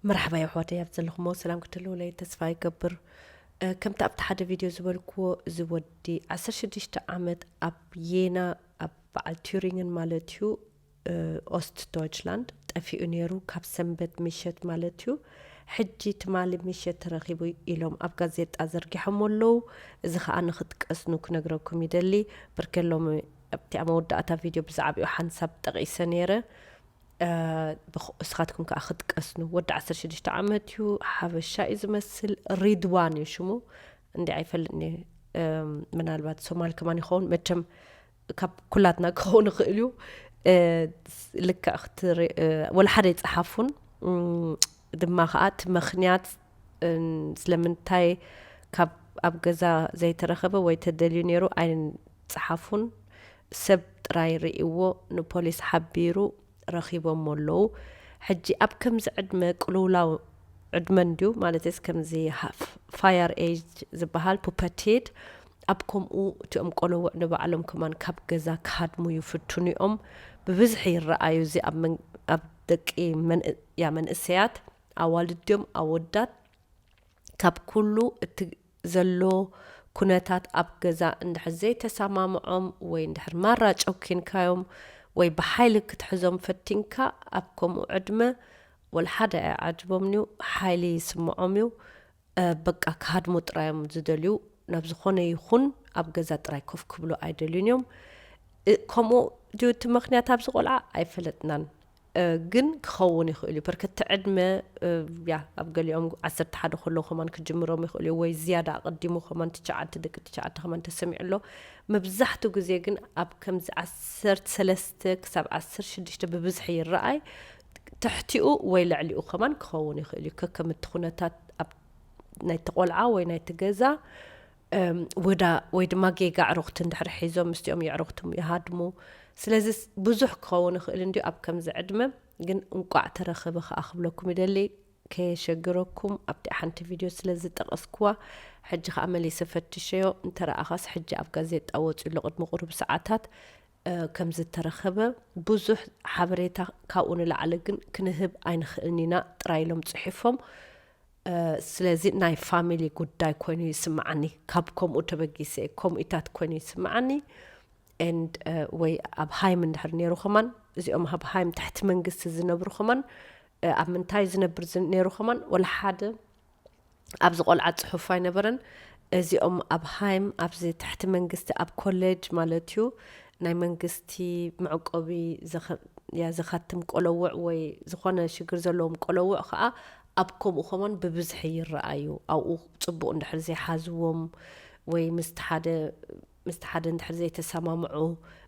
መርሓባ የሕዋተይ፣ ኣብ ዘለኹሞ ሰላም ክትህልውለይ ተስፋ ይገብር። ከምቲ ኣብቲ ሓደ ቪድዮ ዝበልክዎ፣ እዚ ወዲ ዓሰርተ ሽዱሽተ ዓመት ኣብ የና ኣብ በዓል ቱሪንግን ማለት እዩ፣ ኦስት ዶይችላንድ ጠፊኡ ነይሩ፣ ካብ ሰንበት ምሸት ማለት እዩ። ሕጂ ትማሊ ምሸት ተረኺቡ ኢሎም ኣብ ጋዜጣ ዘርጊሖም ኣለዉ። እዚ ከዓ ንኽትቀስኑ ክነግረኩም ይደሊ። ብርከሎም ኣብቲ ኣብ መወዳእታ ቪድዮ ብዛዕባኡ ሓንሳብ ጠቒሰ ነይረ። እስኻትኩም ከዓ ክትቀስኑ። ወዲ ዓሰርተ ሽዱሽተ ዓመት እዩ፣ ሓበሻ እዩ ዝመስል። ሪድዋን እዩ ሽሙ። እንዲ ኣይፈልጥኒ፣ ምናልባት ሶማል ከማን ይኸውን። መቸም ካብ ኩላትና ክኸውን ይኽእል እዩ። ልክዕ ክትርኢ ወላ ሓደ ይፀሓፉን። ድማ ከዓ እቲ ምኽንያት ስለምንታይ ካብ ኣብ ገዛ ዘይተረኸበ ወይ ተደልዩ ነይሩ ኣይፀሓፉን። ሰብ ጥራይ ርእይዎ ንፖሊስ ሓቢሩ ረኺቦሞ ኣለዉ። ሕጂ ኣብ ከምዚ ዕድመ ቅልውላው ዕድመ እንድዩ፣ ማለትስ ከምዚ fire age ዝበሃል ፑበርቴት፣ ኣብ ከምኡ እቲኦም ቆለውዕ ንባዕሎም ከማን ካብ ገዛ ክሃድሙ ይፍትኑ እዮም። ብብዝሒ ይረኣዩ። እዚ ኣብ ደቂ መንእሰያት፣ ኣዋልድ ድዮም ኣወዳት፣ ካብ ኩሉ እቲ ዘሎ ኩነታት ኣብ ገዛ እንድሕር ዘይተሰማምዖም ወይ እንድሕር ማራ ጨኪንካዮም ወይ ብሓይሊ ክትሕዞም ፈቲንካ፣ ኣብ ከምኡ ዕድመ ወላ ሓደ ኣይዓጅቦምን እዩ፣ ሓይሊ ይስምዖም እዩ። በቃ ክሃድሙ ጥራይ እዮም ዝደልዩ። ናብ ዝኾነ ይኹን ኣብ ገዛ ጥራይ ኮፍ ክብሉ ኣይደልዩን እዮም። ከምኡ ድዩ እቲ ምኽንያት ኣብዚ ቆልዓ? ኣይፈለጥናን። ግን ክኸውን ይኽእል እዩ። በርከቲ ዕድመ፣ ያ፣ ኣብ ገሊኦም ዓሰርተ ሓደ ከለዉ ከማን ክጅምሮም ይኽእሉ እዩ፣ ወይ ዝያዳ ኣቐዲሙ ከማን ትሽዓተ፣ ደቂ ትሽዓተ ከማን ተሰሚዑ ኣሎ። መብዛሕትኡ ግዜ ግን ኣብ ከምዚ ዓሰርተ ሰለስተ ክሳብ ዓሰርተ ሽዱሽተ ብብዝሒ ይረኣይ። ትሕቲኡ ወይ ልዕሊኡ ከማን ክኸውን ይኽእል እዩ፣ ከከም እቲ ኩነታት ኣብ ናይቲ ቆልዓ ወይ ናይቲ ገዛ። ወዳ ወይ ድማ ጌጋ ኣዕሩኽቲ እንድሕር ሒዞም፣ ምስቲኦም የዕሩኽቲ ይሃድሙ። ስለዚ ብዙሕ ክኸውን ይኽእል እንድዩ ኣብ ከምዚ ዕድመ። ግን እንቋዕ ተረኸበ ከኣ ክብለኩም ይደሊ፣ ከየሸግረኩም ኣብቲ ሓንቲ ቪድዮ ስለ ዝጠቐስክዋ። ሕጂ ከኣ መሊሰ ፈትሸዮ፣ እንተረኣኻስ ሕጂ ኣብ ጋዜጣ ወጺኡ ኣሎ ቅድሚ ቁሩብ ሰዓታት ከም ዝተረኸበ። ብዙሕ ሓበሬታ ካብኡ ንላዕሊ ግን ክንህብ ኣይንኽእልን ኢና ጥራይ ኢሎም ጽሒፎም። ስለዚ ናይ ፋሚሊ ጉዳይ ኮይኑ ይስምዓኒ፣ ካብ ከምኡ ተበጊሰ እየ፣ ከምኡታት ኮይኑ ይስምዓኒ። And ወይ ኣብ ሃይም እንድሕር ነይሩ ከማን፣ እዚኦም ኣብ ሃይም ትሕቲ መንግስቲ ዝነብሩ ከማን፣ ኣብ ምንታይ ዝነብር ነይሩ ከማን፣ ወላ ሓደ ኣብዚ ቆልዓ ጽሑፍ ኣይነበረን። እዚኦም ኣብ ሃይም፣ ኣብዚ ትሕቲ መንግስቲ፣ ኣብ ኮሌጅ ማለት እዩ፣ ናይ መንግስቲ መዕቆቢ ዘኸትም ቆለውዕ ወይ ዝኾነ ሽግር ዘለዎም ቆለውዕ ከዓ ኣብ ከምኡ ከማን ብብዝሒ ይረኣዩ። ኣብኡ ጽቡቕ እንድሕር ዘይሓዝዎም ወይ ምስቲ ሓደ ምስቲ ሓደ እንድሕር ዘይተሰማምዑ፣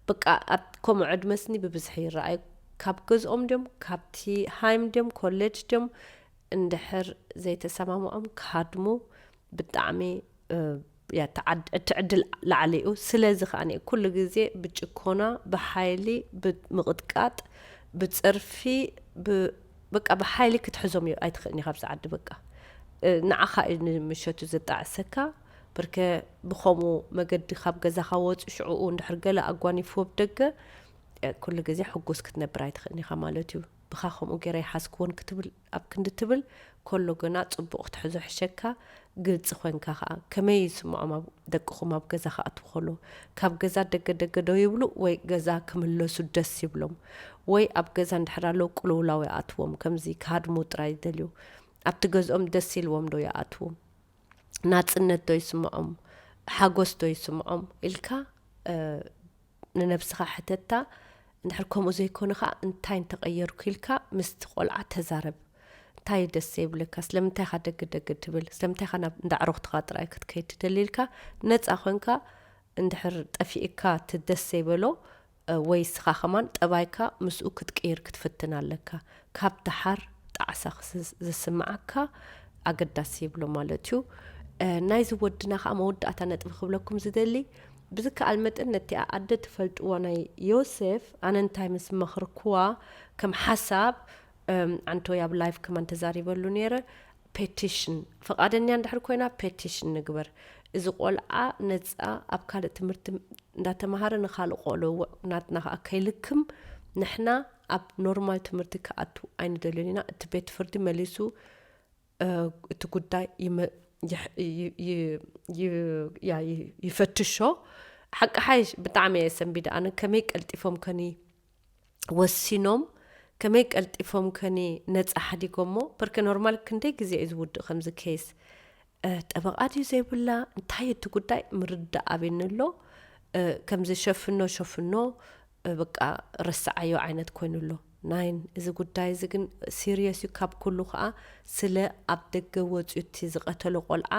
በቃ ኣብ ከምኡ ዕድመስኒ ብብዝሒ ይረኣዩ። ካብ ገዝኦም ድዮም፣ ካብቲ ሃይም ድዮም፣ ኮሌጅ ድዮም፣ እንድሕር ዘይተሰማምዖም ክሃድሙ ብጣዕሚ እቲ ዕድል ላዕሊ እዩ። ስለዚ ከዓ ኩሉ ግዜ ብጭኮና፣ ብሓይሊ፣ ብምቕጥቃጥ፣ ብፅርፊ፣ በቃ ብሓይሊ ክትሕዞም ኣይትኽእልኒ ካብዚ ዓዲ። በቃ ንዓኻ እዩ ንምሸቱ ዘጣዕሰካ። ብርከ ብኸምኡ መገዲ ካብ ገዛኻ ወፂ ሽዕኡ እንድሕር ገለ ኣጓኒፍዎ ብደገ፣ ኩሉ ግዜ ሕጉስ ክትነብር ኣይትኽእልኒ ኢኻ ማለት እዩ። ብኻ ከምኡ ገይረ ይሓዝክዎን ክትብል ኣብ ክንዲ ትብል ከሎ ግና ጽቡቕ ክትሕዞ ሕሸካ። ግልጺ ኮንካ ከኣ ከመይ ይስምዖም ኣብ ደቅኹም ኣብ ገዛ ክኣትዉ ከሎ? ካብ ገዛ ደገ ደገ ዶ ይብሉ ወይ ገዛ ክምለሱ ደስ ይብሎም? ወይ ኣብ ገዛ እንድሕር ኣለዉ ቅልውላው ይኣትዎም፣ ከምዚ ክሃድሙ ጥራይ ይደልዩ? ኣብቲ ገዝኦም ደስ ኢልዎም ዶ ይኣትዉ? ናጽነት ዶ ይስምዖም? ሓጎስ ዶ ይስምዖም? ኢልካ ንነብስኻ ሕተታ። እንድሕር ከምኡ ዘይኮነ ከኣ እንታይ እንተቐየርኩ ኢልካ ምስቲ ቆልዓ ተዛረብ። እንታይ ደስ ዘይብለካ? ስለምንታይ ኢኻ ደገ ደገ ትብል? ስለምንታይ ኢኻ ናብ እንዳ ኣዕሩኽትኻ ጥራይ ክትከይድ ትደሊ? ኢልካ ነጻ ኮንካ እንድሕር ጠፊእካ እቲ ደስ ዘይበሎ ወይ እስኻ ከማን ጠባይካ ምስኡ ክትቅይር ክትፍትን ኣለካ። ካብ ደሓር ጣዕሳ ዝስምዓካ ኣገዳሲ ይብሎ ማለት እዩ። ናይዚ ወድና ከዓ መወዳእታ ነጥቢ ክብለኩም ዝደሊ፣ ብዝከኣል መጠን ነቲኣ ኣደ ትፈልጥዋ ናይ ዮሴፍ ኣነ እንታይ ምስ መኽርክዋ ከም ሓሳብ ኣንቶይ ኣብ ላይፍ ከማን ተዛሪበሉ ነይረ። ፔቲሽን ፍቓደኛ እንድሕር ኮይና ፔቲሽን ንግበር። እዚ ቆልዓ ነፃ ኣብ ካልእ ትምህርቲ እንዳተምሃረ ንካልእ ቆልዑ ናትና ከዓ ከይልክም ንሕና ኣብ ኖርማል ትምህርቲ ክኣቱ ኣይንደልዮን ኢና። እቲ ቤት ፍርዲ መሊሱ እቲ ጉዳይ ይፈትሾ። ሓቂ ሓይሽ ብጣዕሚ እየ ሰንቢደ። ኣነ ከመይ ቀልጢፎም ከኒ ወሲኖም፣ ከመይ ቀልጢፎም ከኒ ነፃ ሓዲጎሞ። በርከ ኖርማል ክንደይ ግዜ እዩ ዝውድእ ከምዚ ኬስ? ጠበቓ ድዩ ዘይብላ? እንታይ እቲ ጉዳይ ምርዳእ ኣብኒ ኣሎ። ከምዚ ሸፍኖ ሸፍኖ በቃ ረስዓዮ ዓይነት ኮይኑ ኣሎ። ናይን እዚ ጉዳይ እዚ ግን ሲሪየስ እዩ። ካብ ኩሉ ከዓ ስለ ኣብ ደገ ወፅዩ እቲ ዝቐተሎ ቆልዓ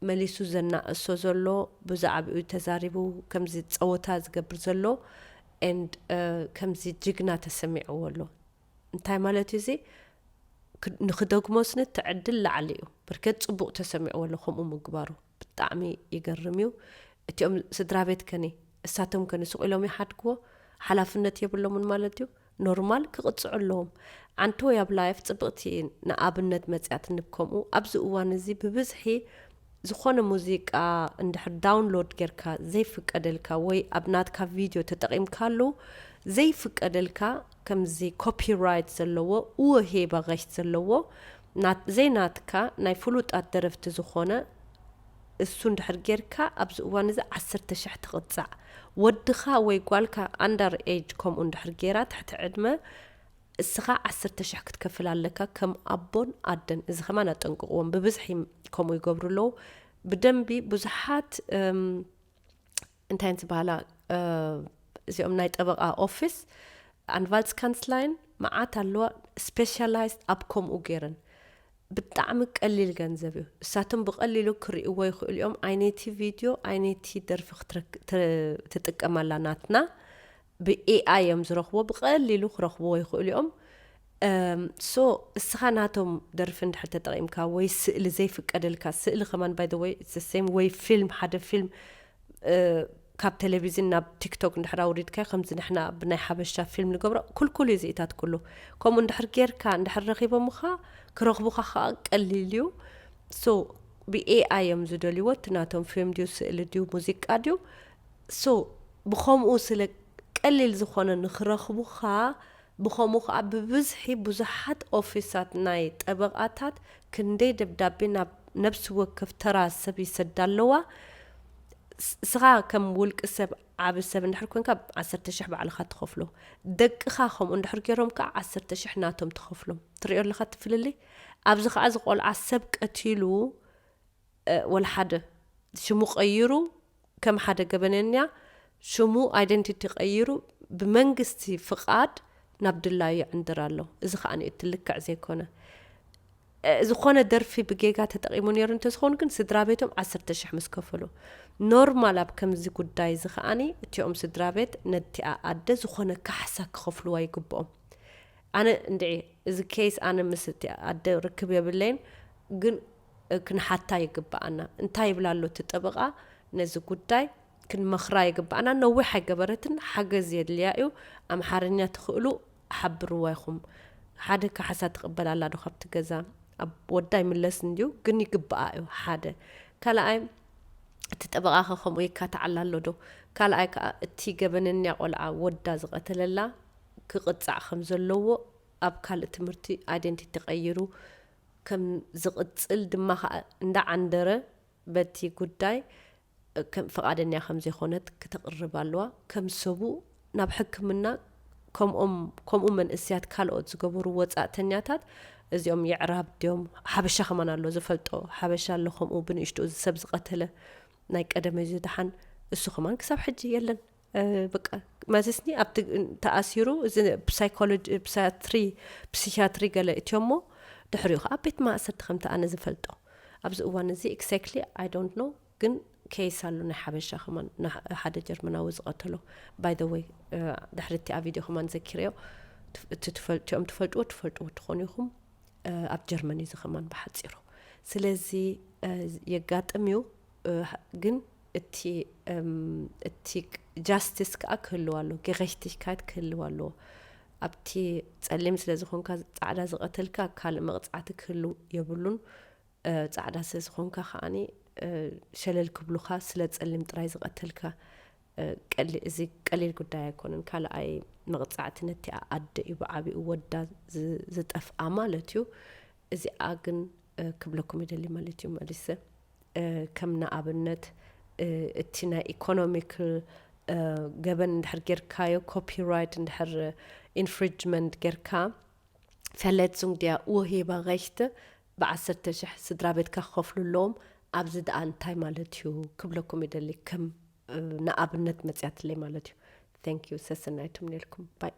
መሊሱ ዘናእሶ ዘሎ፣ ብዛዕባኡ ተዛሪቡ ከምዚ ፀወታ ዝገብር ዘሎ and ከምዚ ጅግና ተሰሚዕዎ ኣሎ። እንታይ ማለት እዩ እዚ? ንክደግሞስኒ ትዕድል ላዕሊ እዩ። ብርከት ፅቡቕ ተሰሚዕዎ ኣሎ ከምኡ ምግባሩ። ብጣዕሚ ይገርም እዩ። እቲኦም ስድራ ቤት ከኒ እሳቶም ከኒ ስቕ ኢሎም ይሓድግዎ? ሓላፍነት የብሎምን ማለት እዩ። ኖርማል ክቕፅዑ ኣለዎም። ዓንተወይ ኣብ ላይፍ ፅብቕቲ ንኣብነት መፅያትኒ። ከምኡ ኣብዚ እዋን እዚ ብብዝሒ ዝኾነ ሙዚቃ እንድሕር ዳውንሎድ ጌርካ ዘይፍቀደልካ ወይ ኣብ ናትካ ቪድዮ ተጠቒምካሉ ዘይፍቀደልካ፣ ከምዚ ኮፒራይት ዘለዎ፣ ኡወሄ ባጋሽት ዘለዎ፣ ዘይናትካ ናይ ፍሉጣት ደረፍቲ ዝኾነ እሱ እንድሕር ጌርካ ኣብዚ እዋን እዚ ዓሰርተ ሽሕ ትቕፃዕ። ወድኻ ወይ ጓልካ ኣንደር ኤጅ ከምኡ እንድሕር ጌራ ትሕቲ ዕድመ እስኻ ዓሰርተ ሽሕ ክትከፍል ኣለካ ከም ኣቦን ኣደን። እዚ ከማን ኣጠንቅቕዎም። ብብዝሒ ከምኡ ይገብሩ ኣለዉ። ብደንቢ ብዙሓት እንታይ ዝበሃላ እዚኦም ናይ ጠበቓ ኦፊስ ኣንቫልትስካንስላይን መዓት ኣለዋ። ስፔሻላይዝድ ኣብ ከምኡ ገይረን ብጣዕሚ ቀሊል ገንዘብ እዩ። እሳቶም ብቐሊሉ ክርእይዎ ይኽእሉ እዮም። ኣይነይቲ ቪድዮ ኣይነይቲ ደርፊ ክትጥቀም ኣላ ናትና ብኤኣይ እዮም ዝረኽቦ። ብቐሊሉ ክረኽብዎ ይኽእሉ እዮም። ሶ እስኻ ናቶም ደርፊ እንድሕር ተጠቒምካ ወይ ስእሊ ዘይፍቀደልካ፣ ስእሊ ከማን ባይ ወይ ሴም ወይ ፊልም፣ ሓደ ፊልም ካብ ቴሌቪዝን ናብ ቲክቶክ እንድሕር ኣውሪድካ ከምዚ ንሕና ብናይ ሓበሻ ፊልም ንገብሮ ኩልኩል እዩ ዝኢታት ኩሉ። ከምኡ እንድሕር ጌርካ እንድሕር ረኺቦምኻ ክረኽቡኻ ከዓ ቀሊል እዩ። ሶ ብኤኣይ እዮም ዝደልይዎ። እቲ ናቶም ፊልም ድዩ ስእሊ ድዩ ሙዚቃ ድዩ? ሶ ብኸምኡ ስለ ቀሊል ዝኾነ ንክረኽቡኻ ብኸምኡ ከዓ ብብዝሒ ብዙሓት ኦፊሳት ናይ ጠበቓታት ክንደይ ደብዳቤ ናብ ነብሲ ወከፍ ተራ ሰብ ይሰዳ ኣለዋ። ስኻ ከም ውልቂ ሰብ ዓብ ሰብ እንድሕር ኮንካ ዓሰርተ ሽሕ ባዕልኻ ትኸፍሎ። ደቅኻ ከምኡ እንድሕር ገይሮም ከዓ ዓሰርተ ሽሕ ናቶም ትኸፍሎም። ትሪኦ ኣለኻ ትፍልልይ? ኣብዚ ከዓ ዝቆልዓ ሰብ ቀቲሉ ወላ ሓደ ሽሙ ቀይሩ ከም ሓደ ገበነኛ ሽሙ ኣይደንቲቲ ቀይሩ ብመንግስቲ ፍቓድ ናብ ድላዩ ይዕንድር ኣሎ። እዚ ከዓ እቲ ልክዕ ዘይኮነ ዝኾነ ደርፊ ብጌጋ ተጠቒሙ ነይሩ እንተዝኸውን ግን ስድራ ቤቶም ዓሰርተ ሽሕ ምስ ከፈሉ ኖርማል ኣብ ከምዚ ጉዳይ እዚ ከዓኒ እቲኦም ስድራ ቤት ነቲኣ ኣደ ዝኾነ ካሕሳ ክኸፍልዋ ይግብኦም። ኣነ እንድዒ እዚ ኬስ ኣነ ምስ እቲ ኣደ ርክብ የብለይን፣ ግን ክንሓታ ይግብኣና። እንታይ ይብላ ኣሎ እቲ ጠበቓ ነዚ ጉዳይ ክንመኽራ ይግብኣና። ነዊሕ ኣይገበረትን፣ ሓገዝ የድልያ እዩ። ኣምሓርኛ ትኽእሉ ሓብርዋ ኢኹም። ሓደ ካሕሳ ትቕበል ኣላ ዶ ካብቲ ገዛ? ኣብ ወዳ ይምለስ እንድዩ፣ ግን ይግብኣ እዩ ሓደ። ካልኣይ እቲ ጠበቓ ከ ከምኡ ይካታዓላ ኣሎ ዶ? ካልኣይ ከዓ እቲ ገበነኛ ቆልዓ ወዳ ዝቐተለላ ክቕፃዕ ከም ዘለዎ ኣብ ካልእ ትምህርቲ ኣይደንቲቲ ቀይሩ ከም ዝቕፅል ድማ ከዓ እንዳዓንደረ በቲ ጉዳይ ከም ፍቓደኛ ከም ዘይኮነት ክተቕርብ ኣለዋ። ከም ሰቡ ናብ ሕክምና ከምኦም ከምኡ መንእስያት ካልኦት ዝገበሩ ወፃእተኛታት እዚኦም የዕራብ ድዮም ሓበሻ ከማን ኣሎ ዝፈልጦ ሓበሻ ኣሎ ከምኡ ብንእሽትኡ ሰብ ዝቐተለ ናይ ቀደመ እዚ ደሓን እሱ ከማን ክሳብ ሕጂ የለን። በቃ መዝስኒ ኣብቲ ተኣሲሩ እዚ ሳይኮሎጂ ፕሳትሪ ፕሲኪያትሪ ገለ እትዮሞ ድሕሪኡ ከዓ ቤት ማእሰርቲ ከምቲ ኣነ ዝፈልጦ ኣብዚ እዋን እዚ exactly I don't know ግን ኬስ ኣሎ ናይ ሓበሻ ከማን ሓደ ጀርመናዊ ዝቐተሎ by the way ድሕሪ እቲ ቪድዮ ከማን ዘኪረዮ እቲ ትፈልጥኦም ትፈልጥዎ ትፈልጥዎ ትኾኑ ኢኹም ኣብ ጀርመን እዩ ከማን ብሓፂሩ ስለዚ የጋጥም እዩ ግን እቲ እቲ justice ከዓ ክህልው ኣሎ gerechtigkeit ክህልው ኣለዎ ኣብቲ ፀሊም ስለ ዝኾንካ ፃዕዳ ዝቐተልካ ካልእ መቕፃዕቲ ክህልው የብሉን ፃዕዳ ስለ ዝኾንካ ከዓኒ ሸለል ክብሉኻ ስለ ፀሊም ጥራይ ዝቐተልካ እዚ ቀሊል ጉዳይ ኣይኮነን። ካልኣይ መቕፃዕቲ ነቲኣ ኣደ እዩ ብዓቢኡ ወዳ ዝጠፍኣ ማለት እዩ። እዚኣ ግን ክብለኩም ይደሊ ማለት እዩ መሊሰ ከም ንኣብነት እቲ ናይ ኢኮኖሚክ ገበን እንድሕር ጌርካዮ፣ ኮፒራይት እንድሕር ኢንፍሪጅመንት ጌርካ፣ Verletzung der Urheberrechte ብዓሰርተ ሽሕ ስድራ ቤትካ ክኸፍሉ ኣለዎም። ኣብዚ ደኣ እንታይ ማለት እዩ ክብለኩም ይደሊ ከም ንኣብነት መፅያትለይ ማለት እዩ። Thank you ሰሰናይቱም ነልኩም ባይ